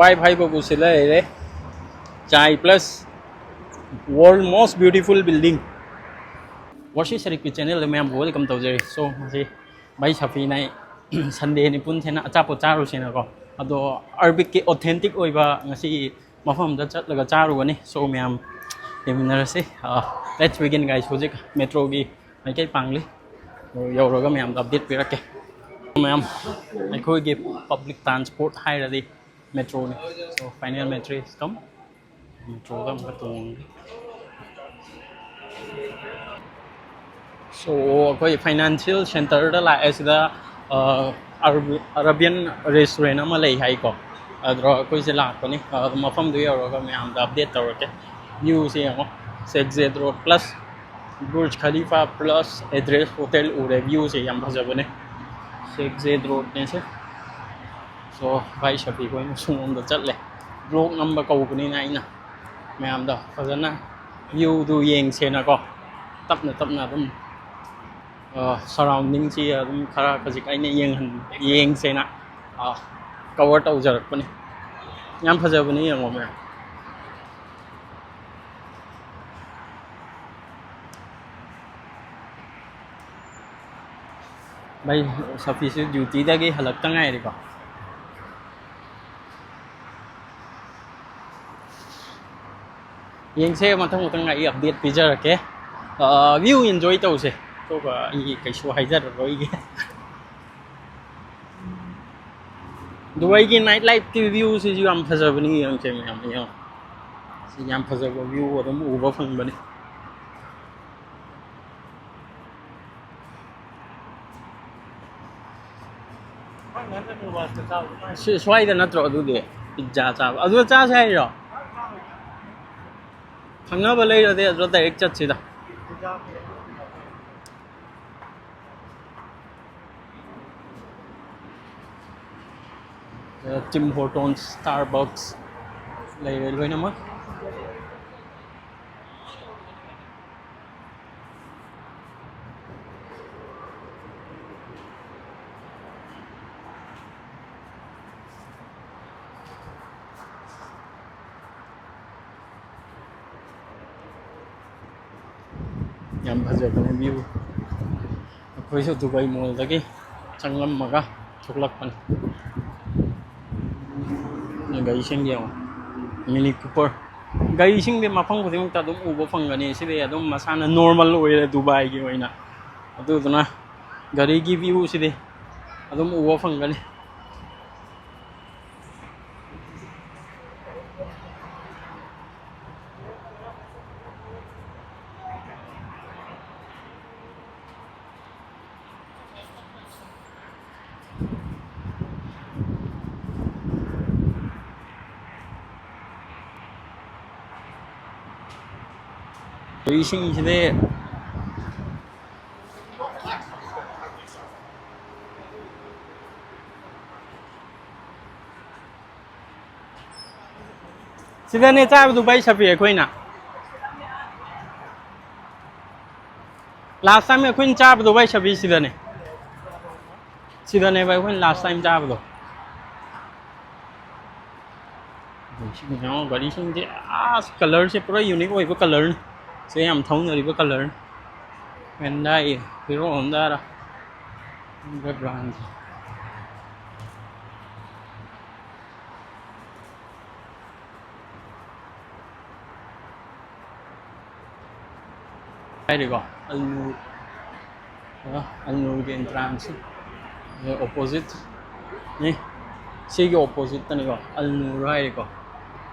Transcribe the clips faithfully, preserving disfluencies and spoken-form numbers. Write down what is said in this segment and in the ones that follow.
ꯋꯥꯏ ꯐꯥꯏꯕꯕꯨ ꯁꯤꯗ ꯂꯩꯔꯦ꯫ ꯆꯥꯏ plus world most beautiful building. ꯋꯥꯔꯁꯤ ꯁꯔꯤꯛꯀꯤ ꯆꯦꯅꯦꯜꯗ ꯃꯌꯥꯝꯕꯨ ꯋꯦꯜꯀꯝ ꯇꯧꯖꯔꯤ꯫ ꯁꯣ, ꯉꯁꯤ ꯚꯥꯏ ꯁꯐꯤꯅ ꯁꯟꯗꯦꯅꯤ ꯄꯨꯟꯁꯦꯅ ꯑꯆꯥꯄꯣꯠ ꯆꯥꯔꯨꯁꯦꯅꯀꯣ꯫ ꯑꯗꯣ ꯑꯔꯕꯤꯛꯀꯤ ꯑꯣꯊꯦꯟꯇꯤꯛ ꯑꯣꯏꯕ ꯉꯁꯤ ꯃꯐꯝꯗ ꯆꯠꯂꯒ ꯆꯥꯔꯨꯒꯅꯤ꯫ ꯁꯣ, ꯃꯌꯥꯝ ꯌꯦꯡꯃꯤꯟꯅꯔꯁꯤ꯫ Let's begin, guys. ꯍꯧꯖꯤꯛ ꯃꯦꯇ꯭ꯔꯣꯒꯤ ꯃꯥꯏꯀꯩ ꯄꯥꯡꯂꯤ꯫ ꯌꯧꯔꯒ ꯃꯌꯥꯝꯗ ꯑꯞꯗꯦꯠ ꯄꯤꯔꯛꯀꯦ꯫ ꯃꯌꯥꯝ, ꯑꯩꯈꯣꯏꯒꯤ ꯄꯕ꯭ꯂꯤꯛ ꯇ꯭ꯔꯥꯟꯁꯄꯣꯔꯠ ꯍꯥꯏꯔꯗꯤ ꯃꯦꯇ꯭ꯔꯣꯅꯤ꯫ ꯁꯣ, ꯐꯥꯏꯅꯦꯜ ꯃꯦꯇ꯭ꯔꯣ ꯏꯁ ꯀꯝ꯫ ꯃꯦꯇ꯭ꯔꯣꯗ ꯑꯃꯨꯛꯀ ꯇꯣꯡꯉꯒꯦ꯫ ꯁꯣ, ꯑꯩꯈꯣꯏ ꯐꯥꯏꯅꯥꯟꯁꯤꯌꯦꯜ ꯁꯦꯟꯇꯔꯗ ꯂꯥꯛꯑꯦ꯫ ꯁꯤꯗ ꯑꯔꯕꯤꯌꯟ ꯔꯦꯁꯇꯨꯔꯦꯟ ꯑꯃ ꯂꯩ ꯍꯥꯏꯀꯣ꯫ ꯑꯗꯨꯗ ꯑꯩꯈꯣꯏꯁꯦ ꯂꯥꯛꯄꯅꯤ꯫ ꯑꯗꯣ ꯃꯐꯝꯗꯨ ꯌꯧꯔꯒ ꯃꯌꯥꯝꯗ ꯑꯞꯗꯦꯠ ꯇꯧꯔꯛꯀꯦ꯫ ꯚ꯭ꯌꯨꯁꯦ ꯌꯦꯡꯉꯣ꯫ Sheikh Zayed road plus Burj Khalifa plus address hotel ꯎꯔꯦ꯫ ꯚ꯭ꯌꯨꯁꯦ ꯌꯥꯝ ꯐꯖꯕꯅꯦ꯫ ꯁꯦꯛ ꯖꯦꯗ ꯔꯣꯗꯅꯦꯁꯦ꯫ ꯁꯣ, ꯚꯥꯏ ꯁꯐꯤ ꯍꯣꯏꯅ ꯁꯣꯝꯗ ꯆꯠꯂꯦ꯫ ꯕ꯭ꯂꯣꯛ ꯅꯝꯕ ꯀꯧꯕꯅꯤꯅ ꯑꯩꯅ ꯃꯌꯥꯝꯗ ꯐꯖꯅ ꯚ꯭ꯌꯨꯗꯨ ꯌꯦꯡꯁꯦꯅꯀꯣ, ꯇꯞꯅ ꯇꯞꯅ ꯑꯗꯨꯝ ꯁꯔꯥꯎꯟꯗꯤꯡꯁꯤ ꯑꯗꯨꯝ ꯈꯔ ꯈꯖꯤꯛ ꯑꯩꯅ ꯌꯦꯡꯍꯟ ꯌꯦꯡꯁꯦꯅ ꯀꯕꯔ ꯇꯧꯖꯔꯛꯄꯅꯤ꯫ ꯌꯥꯝ ꯐꯖꯕꯅꯤ, ꯌꯦꯡꯉꯣ ꯃꯌꯥꯝ꯫ ꯚꯥꯏ ꯁꯐꯤꯁꯨ ꯗ꯭ꯌꯨꯇꯤꯗꯒꯤ ꯍꯜꯂꯛꯇ ꯉꯥꯏꯔꯤꯀꯣ꯫ ꯌꯦꯡꯁꯦ, ꯃꯊꯪ ꯃꯊꯪ ꯑꯩ ꯑꯞꯗꯦꯠ ꯄꯤꯖꯔꯛꯀꯦ꯫ ꯚ꯭ꯌꯨ ꯏꯟꯖꯣꯏ ꯇꯧꯁꯦ꯫ ꯑꯇꯣꯞꯄ ꯑꯩ ꯀꯩꯁꯨ ꯍꯥꯏꯖꯔꯔꯣꯏꯒꯦ꯫ ꯗꯨꯕꯥꯏꯒꯤ ꯅꯥꯏꯠ ꯂꯥꯏꯐꯀꯤ ꯚ꯭ꯌꯨꯁꯤꯁꯨ ꯌꯥꯝ ꯐꯖꯕꯅꯤ, ꯌꯦꯡꯁꯦ ꯃꯌꯥꯝ, ꯌꯦꯡꯉꯣ꯫ ꯁꯤ ꯌꯥꯝ ꯐꯖꯕ ꯚ꯭ꯌꯨ ꯑꯗꯨꯝ ꯎꯕ ꯐꯪꯕꯅꯤ꯫ ꯁꯤ ꯁ꯭ꯋꯥꯏꯗ ꯅꯠꯇ꯭ꯔꯣ ꯑꯗꯨꯗꯤ ꯄꯤꯖꯥ ꯆꯥꯕ? ꯑꯗꯨꯗ ꯆꯥꯁꯦ ꯍꯥꯏꯔꯣ? ꯈꯪꯅꯕ ꯂꯩꯔꯗꯤ ꯑꯗꯨꯗ ꯗꯥꯏꯔꯦꯛ ꯆꯠꯁꯤꯗ꯫ ꯇꯤꯝ ꯍꯣꯔꯇꯣꯟꯁ, ꯁ꯭ꯇꯥꯔꯕꯛꯁ ꯂꯩꯔꯦ ꯂꯣꯏꯅꯃꯛ꯫ ꯌꯥꯝ ꯐꯖꯕꯅꯦ view꯫ ꯑꯩꯈꯣꯏꯁꯨ ꯗꯨꯕꯥꯏ ꯃꯣꯜꯗꯒꯤ ꯆꯪꯂꯝꯃꯒ ꯊꯣꯛꯂꯛꯄꯅꯤ꯫ ꯒꯥꯔꯤꯁꯤꯡ ꯌꯦꯡꯉꯣ, ꯃꯤꯅꯤ ꯀꯨꯄꯔ꯫ ꯒꯥꯔꯤꯁꯤꯡꯗꯤ ꯃꯐꯝ ꯈꯨꯗꯤꯡꯃꯛꯇ ꯑꯗꯨꯝ ꯎꯕ ꯐꯪꯒꯅꯤ꯫ ꯁꯤꯗꯤ ꯑꯗꯨꯝ ꯃꯁꯥꯅ ꯅꯣꯔꯃꯦꯜ ꯑꯣꯏꯔꯦ ꯗꯨꯕꯥꯏꯒꯤ ꯑꯣꯏꯅ꯫ ꯑꯗꯨꯗꯨꯅ ꯒꯥꯔꯤꯒꯤ ꯚ꯭ꯌꯨꯁꯤꯗꯤ ꯑꯗꯨꯝ ꯎꯕ ꯐꯪꯒꯅꯤ꯫ ꯏꯁꯤꯡꯁꯤꯗꯤ ꯁꯤꯗꯅꯦ ꯆꯥꯕꯗꯨ ꯚꯥꯏ ꯁꯥꯐꯤ ꯑꯩꯈꯣꯏꯅ꯫ Last time ꯑꯩꯈꯣꯏꯅ ꯆꯥꯕꯗꯣ ꯚꯥꯏ ꯁꯥꯐꯤ ꯁꯤꯗꯅꯦ꯫ ꯁꯤꯗꯅꯦꯕ ꯑꯩꯈꯣꯏꯅ last time ꯆꯥꯕꯗꯣ꯫ ꯁꯤ ꯌꯦꯡꯉꯣ, ꯒꯥꯔꯤꯁꯤꯡꯁꯦ ꯑꯁ colourꯁꯦ ꯄꯨꯔꯥ unique ꯑꯣꯏꯕ colourꯅꯤ꯫ ꯁꯦ ꯌꯥꯝ ꯊꯧꯅꯔꯤꯕ colourꯅꯤ꯫ Hyundai, Hero Honda ꯔ꯫ Brand꯫ ꯍꯥꯏꯔꯤꯀꯣ, ꯑꯜ ꯅꯨꯔ, ꯑꯜ ꯅꯨꯔꯒꯤ entrance ꯁꯦ opposite ꯅꯤ꯫ ꯁꯤꯒꯤ opposite ꯇꯅꯤꯀꯣ ꯑꯜ ꯅꯨꯔ ꯍꯥꯏꯔꯤꯀꯣ꯫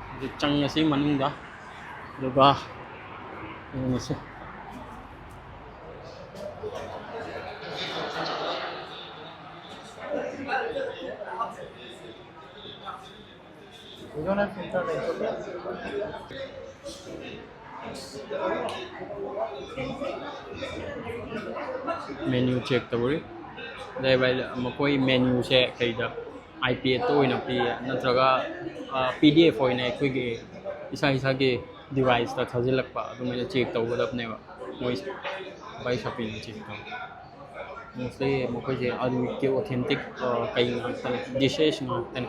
ꯍꯧꯖꯤꯛ ꯆꯪꯉꯁꯤ ꯃꯅꯨꯡꯗ, ꯑꯗꯨꯒ ꯌꯦꯡꯉꯁꯤ꯫ Menu check ꯇꯧꯔꯤ꯫ ꯑꯗꯩ ꯚꯥꯏ, ꯃꯈꯣꯏ menu ꯁꯦ ꯀꯩꯗ, iPad ꯇ ꯑꯣꯏꯅ ꯄꯤ, ꯅꯠꯇ꯭ꯔꯒ, ꯑ, PDF ꯑꯣꯏꯅ ꯑꯩꯈꯣꯏꯒꯤ ꯏꯁꯥ ꯏꯁꯥꯒꯤ device ꯇ ꯊꯥꯖꯤꯜꯂꯛꯄ, ꯑꯗꯨꯃꯥꯏꯅ check ꯇꯧꯒꯗꯕꯅꯦꯕ ꯃꯣꯏꯁꯦ꯫ ꯚꯥꯏ ꯁꯥꯐꯤꯅ check ꯇꯧ꯫ Mostly ꯃꯈꯣꯏꯁꯦ ꯑꯗꯨꯒꯤ authentic, ꯑ, ꯀꯩ ꯉꯥꯛꯇꯅꯤ, dishes ꯉꯥꯛꯇꯅꯤ꯫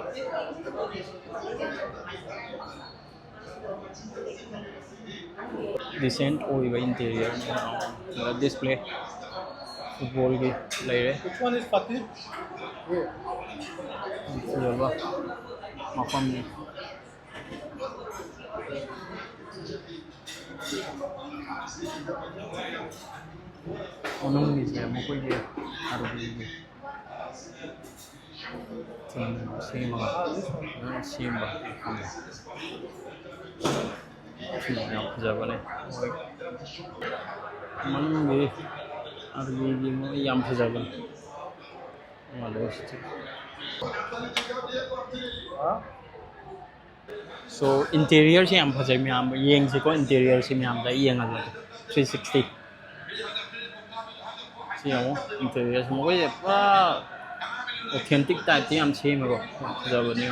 Decent ꯑꯣꯏꯕ interior display football ꯒꯤ ꯂꯩꯔꯦ꯫ Which one is Fatih? ꯐꯖꯕ ꯃꯐꯝꯅꯤ꯫ ꯃꯅꯨꯡꯒꯤꯁꯦ ꯃꯈꯣꯏꯒꯤ ꯑꯥꯔꯕꯤꯒꯤ ꯊꯤꯝ ꯁꯦꯝꯃꯒ ꯐꯖꯅ ꯁꯦꯝꯕ ꯃꯐꯝꯅꯤ꯫ ꯁꯤꯅ ꯌꯥꯝ ꯐꯖꯕꯅꯦ꯫ ꯃꯣꯏ ꯃꯅꯨꯡꯒꯤ ꯑꯥꯔꯕꯤꯒꯤ ꯃꯣꯏ ꯌꯥꯝ ꯐꯖꯕꯅꯦ꯫ So interior ꯁꯦ ꯌꯥꯝ ꯐꯖꯩ, ꯃꯌꯥꯝ ꯌꯦꯡꯁꯤꯀꯣ꯫ Interior ꯁꯦ ꯃꯌꯥꯝꯗ ꯌꯦꯡꯍꯜꯂꯒꯦ꯫ Three sixty꯫ ꯁꯤ ꯌꯦꯡꯉꯣ, interior ꯁꯦ ꯃꯈꯣꯏꯁꯦ ꯄꯨꯔꯥ authentic type ꯇ ꯌꯥꯝ ꯁꯦꯝꯃꯦꯀꯣ꯫ ꯌꯥꯝ ꯐꯖꯕꯅꯦ꯫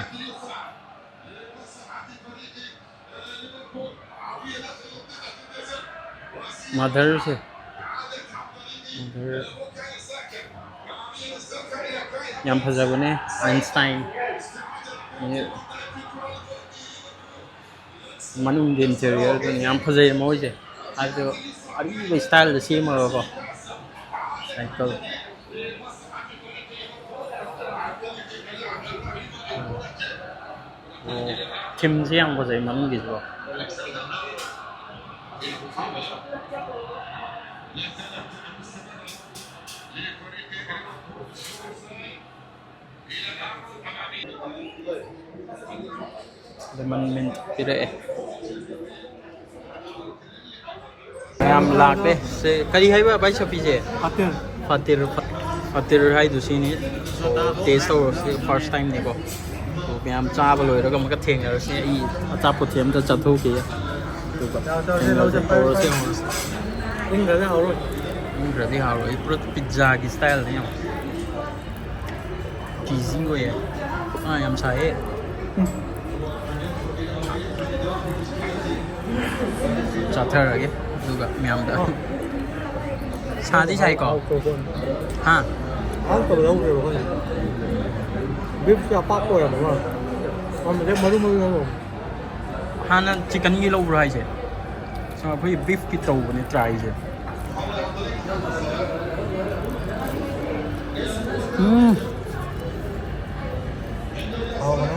Mother ꯁꯦ, mother ꯌꯥꯝ ꯐꯖꯕꯅꯦ꯫ Einstein꯫ ꯃꯅꯨꯡꯒꯤ interior ꯗꯨꯅ ꯌꯥꯝ ꯐꯖꯩ ꯃꯣꯏꯁꯦ꯫ ꯍꯥꯏꯕꯗꯤ ꯑꯔꯤꯕ style ꯗ ꯁꯦꯝꯃꯒꯀꯣ꯫ Cycle꯫ ꯑꯣ, ꯊꯤꯝꯁꯦ ꯌꯥꯝ ꯐꯖꯩ ꯃꯅꯨꯡꯒꯤꯁꯨ꯫ Lemon mint ꯄꯤꯔꯛꯑꯦ꯫ ꯌꯥꯝ ꯂꯥꯛꯂꯦ꯫ ꯁꯦ, ꯀꯔꯤ ꯍꯥꯏꯕ ꯚꯥꯏ ꯁꯣꯐꯤꯁꯦ? ꯐꯇꯤꯔ꯫ ꯐꯇꯤꯔ, ꯐ-, ꯐꯇꯤꯔ ꯍꯥꯏꯗꯨ ꯁꯤꯅꯤ꯫ So, taste ꯇꯧꯔꯁꯤ, first time ꯅꯤꯀꯣ꯫ So, ꯃꯌꯥꯝ ꯆꯥꯕ ꯂꯣꯏꯔꯒ ꯑꯃꯨꯛꯀ ꯊꯦꯡꯅꯔꯁꯤ꯫ ꯑꯩ ꯑꯆꯥꯄꯣꯠꯁꯦ ꯑꯝꯇ ꯆꯥꯊꯣꯛꯈꯤꯒꯦ꯫ ꯑꯗꯨꯒ ꯊꯦꯡꯅꯔꯁꯤ, ꯇꯧꯔꯁꯤ, ꯌꯦꯡꯉꯨꯔꯁꯤ꯫ ꯏꯪꯈ꯭ꯔꯗꯤ ꯍꯥꯎꯔꯣꯏ꯫ ꯏꯪꯈ꯭ꯔꯗꯤ ꯍꯥꯎꯔꯣꯏ꯫ ꯄꯨꯔꯥ pizza ꯒꯤ style ꯅꯤ ꯌꯦꯡꯉꯣ꯫ Cheesy ꯑꯣꯏꯌꯦ꯫ ꯑꯥ, ꯌꯥꯝ ꯁꯥꯏꯌꯦ꯫ ꯆꯥꯊꯔꯒꯦ ꯑꯗꯨꯒ ꯃꯌꯥꯝꯗ꯫ ꯁꯥꯗꯤ ꯁꯥꯏꯀꯣ? ꯍꯥ? ꯍꯥꯎꯇꯕ ꯂꯧꯗ꯭ꯔꯦꯕ ꯑꯩꯈꯣꯏꯅ꯫ Beef ꯁꯦ ꯑꯄꯥꯛꯄ ꯑꯣꯏꯔꯝꯃꯒ ꯃꯔꯨ ꯃꯔꯨ ꯂꯧꯔꯣ꯫ ꯍꯥꯟꯅ chicken ꯒꯤ ꯂꯧꯕ꯭ꯔꯣ ꯍꯥꯏꯁꯦ? ꯑꯩꯈꯣꯏ ꯕꯤꯐꯀꯤ ꯇꯧꯕꯅꯦ ꯇ꯭ꯔꯥꯏꯁꯦ꯫ ꯎꯝ꯫ ꯍꯥꯎꯕꯅꯦ꯫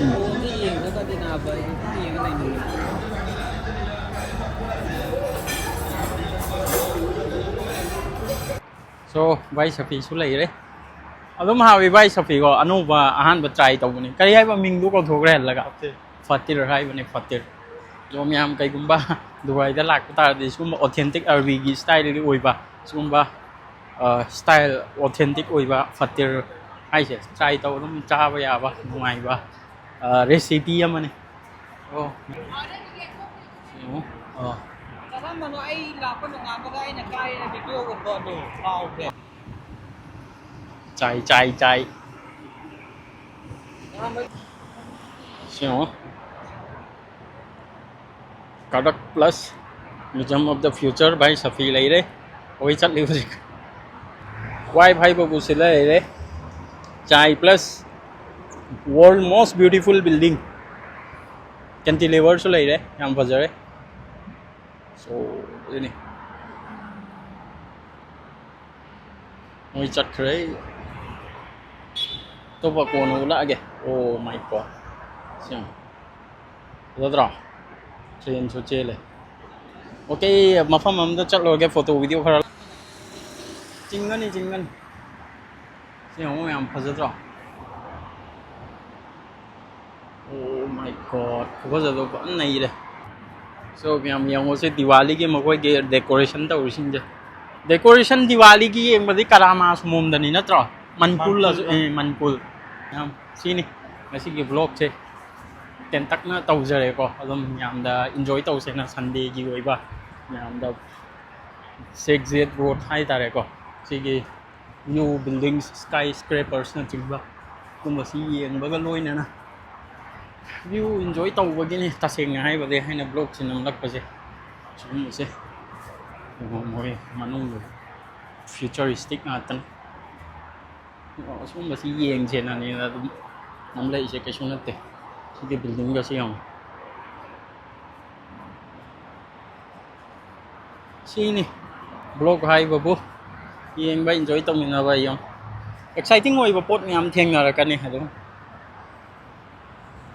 ꯎꯝ꯫ So, ꯚꯥꯏ ꯁꯐꯤꯁꯨ ꯂꯩꯔꯦ꯫ ꯑꯗꯨꯝ ꯍꯥꯎꯏ ꯚꯥꯏ ꯁꯐꯤꯀꯣ, ꯑꯅꯧꯕ ꯑꯍꯥꯟꯕ ꯇ꯭ꯔꯥꯏ ꯇꯧꯕꯅꯤ꯫ ꯀꯔꯤ ꯍꯥꯏꯕ ꯃꯤꯡꯗꯨ ꯀꯥꯎꯊꯣꯛꯈ꯭ꯔꯦ ꯍꯜꯂꯒ꯫ ꯐꯇꯤꯔ ꯍꯥꯏꯕꯅꯤ, ꯐꯇꯤꯔ꯫ ꯑꯗꯣ ꯃꯌꯥꯝ ꯀꯩꯒꯨꯝꯕ ꯗꯨꯕꯥꯏꯗ ꯂꯥꯛꯄ ꯇꯥꯔꯗꯤ ꯁꯤꯒꯨꯝꯕ ꯑꯣꯊꯦꯟꯇꯤꯛ ꯑꯔꯕꯤꯒꯤ ꯁ꯭ꯇꯥꯏꯜꯒꯤ ꯑꯣꯏꯕ ꯁꯤꯒꯨꯝꯕ, ꯑ, ꯁ꯭ꯇꯥꯏꯜ ꯑꯣꯊꯦꯟꯇꯤꯛ ꯑꯣꯏꯕ ꯐꯇꯤꯔ ꯍꯥꯏꯁꯦ ꯇ꯭ꯔꯥꯏ ꯇꯧ, ꯑꯗꯨꯝ ꯆꯥꯕ ꯌꯥꯕ ꯅꯨꯡꯉꯥꯏꯕ, ꯑ, ꯔꯦꯁꯤꯄꯤ ꯑꯃꯅꯤ꯫ ꯑꯣ꯫ ꯌꯦꯡꯉꯣ꯫ ꯑꯣ꯫ ꯆꯠꯂꯝꯃꯅꯣ, ꯑꯩ ꯂꯥꯛꯄ ꯅꯣꯡꯉꯥꯟꯕꯒ ꯑꯩꯅ ꯀꯥꯏꯔꯦ ꯚꯤꯗꯤꯑꯣꯒꯨꯝꯕ ꯑꯗꯣ ꯀꯥꯎꯈ꯭ꯔꯦ꯫ ꯆꯥꯏ, ꯆꯥꯏ, ꯆꯥꯏ꯫ ꯁꯤ ꯌꯦꯡꯉꯣ꯫ ꯀꯗꯛ plus Museum of the Future by ꯁꯐꯤ ꯂꯩꯔꯦ꯫ ꯑꯩꯈꯣꯏ ꯆꯠꯂꯤ ꯍꯧꯖꯤꯛ꯫ ꯋꯥꯏ ꯐꯥꯏ ꯕꯕꯨ ꯁꯤꯗ ꯂꯩꯔꯦ꯫ ꯆꯥꯏ plus world most beautiful building꯫ Cantileverꯁꯨ ꯂꯩꯔꯦ, ꯌꯥꯝ ꯐꯖꯔꯦ꯫ So, ꯑꯗꯨꯅꯤ꯫ ꯃꯣꯏ ꯆꯠꯈ꯭ꯔꯦ꯫ ꯑꯇꯣꯞꯄ ꯀꯣꯟꯅ ꯎꯠꯂꯛꯑꯒꯦ꯫ Oh my God꯫ ꯁꯤ ꯌꯦꯡꯉꯨ꯫ ꯐꯖꯗ꯭ꯔꯣ? ꯇ꯭ꯔꯦꯟꯁꯨ ꯆꯦꯜꯂꯦ꯫ Okay, ꯃꯐꯝ ꯑꯃꯗ ꯆꯠꯂꯨꯔꯒꯦ, ꯐꯣꯇꯣ ꯚꯤꯗꯤꯑꯣ ꯈꯔ꯫ ꯆꯤꯡꯒꯅꯤ, ꯆꯤꯡꯒꯅꯤ꯫ ꯁꯤ ꯌꯦꯡꯉꯨ, ꯌꯥꯝ ꯐꯖꯗ꯭ꯔꯣ? Oh my God, ꯈꯨꯐꯖꯗꯣ ꯐꯖꯅ ꯅꯩꯔꯦ꯫ So, ꯃꯌꯥꯝ ꯌꯦꯡꯉꯣꯁꯦ, ꯗꯤꯋꯥꯂꯤꯒꯤ ꯃꯈꯣꯏꯒꯤ decoration ꯇꯧꯔꯤꯁꯤꯡꯁꯦ꯫ Decoration ꯗꯤꯋꯥꯂꯤꯒꯤ ꯌꯦꯡꯕꯗꯤ ꯀꯔꯥꯃ ꯑꯁꯣꯝꯗꯅꯤ ꯅꯠꯇ꯭ꯔꯣ? ꯃꯟꯀꯨꯜ ꯑꯁꯨ-, ꯃꯟꯀꯨꯜ꯫ ꯑꯦ, ꯃꯟꯀꯨꯜ꯫ ꯌꯥꯝ ꯁꯤꯅꯤ ꯉꯁꯤꯒꯤ vlogꯁꯦ꯫ ꯇꯦꯟꯇꯛꯅ ꯇꯧꯖꯔꯦꯀꯣ꯫ ꯑꯗꯨꯝ ꯌꯥꯝꯅ enjoy ꯇꯧꯁꯦꯅ Sundayꯒꯤ ꯑꯣꯏꯕ ꯃꯌꯥꯝꯗ ꯁꯦꯛ ꯖꯦꯠ ꯔꯣꯗ ꯍꯥꯏꯇꯥꯔꯦꯀꯣ꯫ ꯁꯤꯒꯤ new buildings, skyscrapersꯅꯆꯤꯡꯕ ꯒꯨꯝꯕꯁꯤ ꯌꯦꯡꯕꯒ ꯂꯣꯏꯅꯅ view enjoy ꯇꯧꯕꯒꯤꯅꯤ, ꯇꯁꯦꯡꯅ ꯍꯥꯏꯕꯗꯤ, ꯍꯥꯏꯅ vlogꯁꯦ ꯅꯝꯂꯛꯄꯁꯦ꯫ ꯁꯤꯒꯨꯝꯕꯁꯦ ꯃꯣꯏ ꯃꯅꯨꯡꯗ futuristic ꯉꯥꯛꯇꯅꯤ꯫ ꯑꯁꯤꯒꯨꯝꯕꯁꯤ ꯌꯦꯡꯁꯦꯅꯅꯦꯅ ꯑꯗꯨꯝ ꯅꯝꯂꯛꯏꯁꯦ, ꯀꯩꯁꯨ ꯅꯠꯇꯦ꯫ ꯁꯤꯒꯤ buildingꯒꯁꯦ ꯌꯦꯡꯉꯣ꯫ ꯁꯤꯅꯤ vlog ꯍꯥꯏꯕꯕꯨ, ꯌꯦꯡꯕ enjoy ꯇꯧꯃꯤꯟꯅꯕ ꯌꯥꯝ exciting ꯑꯣꯏꯕ ꯄꯣꯠ ꯃꯌꯥꯝ ꯊꯦꯡꯅꯔꯛꯀꯅꯤ ꯑꯗꯨꯝ꯫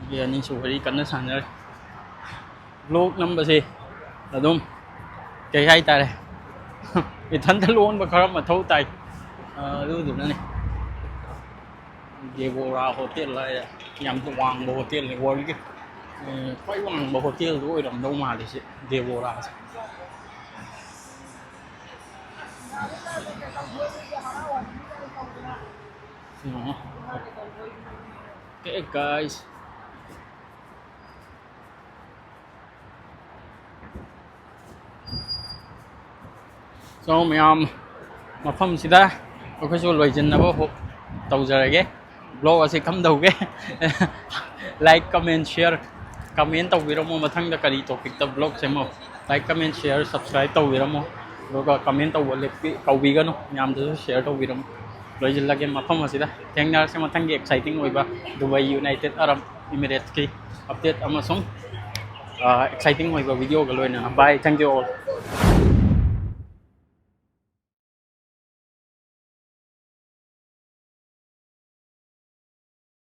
ꯑꯩꯒꯤ ꯑꯅꯤꯁꯨ ꯋꯥꯔꯤ ꯀꯟꯅ ꯁꯥꯟꯅꯔꯤ꯫ Vlog ꯅꯝꯕꯁꯦ ꯑꯗꯨꯝ ꯀꯩ ꯍꯥꯏꯇꯥꯔꯦ, ꯏꯊꯟꯇ ꯂꯣꯟꯕ ꯈꯔ ꯃꯊꯧ ꯇꯥꯏ꯫ ꯑꯗꯨꯗꯨꯅꯅꯤ꯫ ꯗꯦꯕꯣꯔꯥ ꯍꯣꯇꯦꯜ ꯍꯥꯏꯔꯦ, ꯌꯥꯝ ꯋꯥꯡꯕ ꯍꯣꯇꯦꯜꯅꯤ꯫ Worldꯒꯤ ꯈ꯭ꯋꯥꯏ ꯋꯥꯡꯕ ꯍꯣꯇꯦꯜꯗꯨ ꯑꯣꯏꯔꯝꯗꯧ ꯃꯥꯜꯂꯤ ꯁꯤ ꯗꯦꯕꯣꯔꯥꯁꯦ꯫ Okay, guys. So, ꯃꯌꯥꯝ, ꯃꯐꯝꯁꯤꯗ ꯑꯩꯈꯣꯏꯁꯨ ꯂꯣꯏꯁꯤꯟꯅꯕ ꯇꯧꯖꯔꯒꯦ꯫ Vlog ꯑꯁꯤ ꯀꯝꯗꯧꯒꯦ? Like, comment, share, comment ꯇꯧꯕꯤꯔꯝꯃꯣ꯫ ꯃꯊꯪꯗ ꯀꯔꯤ topicꯇ vlog ꯁꯦꯝꯃꯣ? Like, comment, share, subscribe ꯇꯧꯕꯤꯔꯝꯃꯣ꯫ ꯑꯗꯨꯒ comment ꯇꯧꯕ ꯂꯦꯞꯄꯤ-, ꯀꯥꯎꯕꯤꯒꯅꯨ꯫ ꯃꯌꯥꯝꯗꯁꯨ share ꯇꯧꯕꯤꯔꯝꯃꯣ꯫ ꯂꯣꯏꯁꯤꯜꯂꯒꯦ ꯃꯐꯝ ꯑꯁꯤꯗ꯫ ꯊꯦꯡꯅꯔꯁꯦ ꯃꯊꯪꯒꯤ exciting ꯑꯣꯏꯕ Dubai United Arab Emiratesꯀꯤ update ꯑꯃꯁꯨꯡ, ꯑ, exciting ꯑꯣꯏꯕ videoꯒ ꯂꯣꯏꯅꯅ꯫ Bye, thank you all.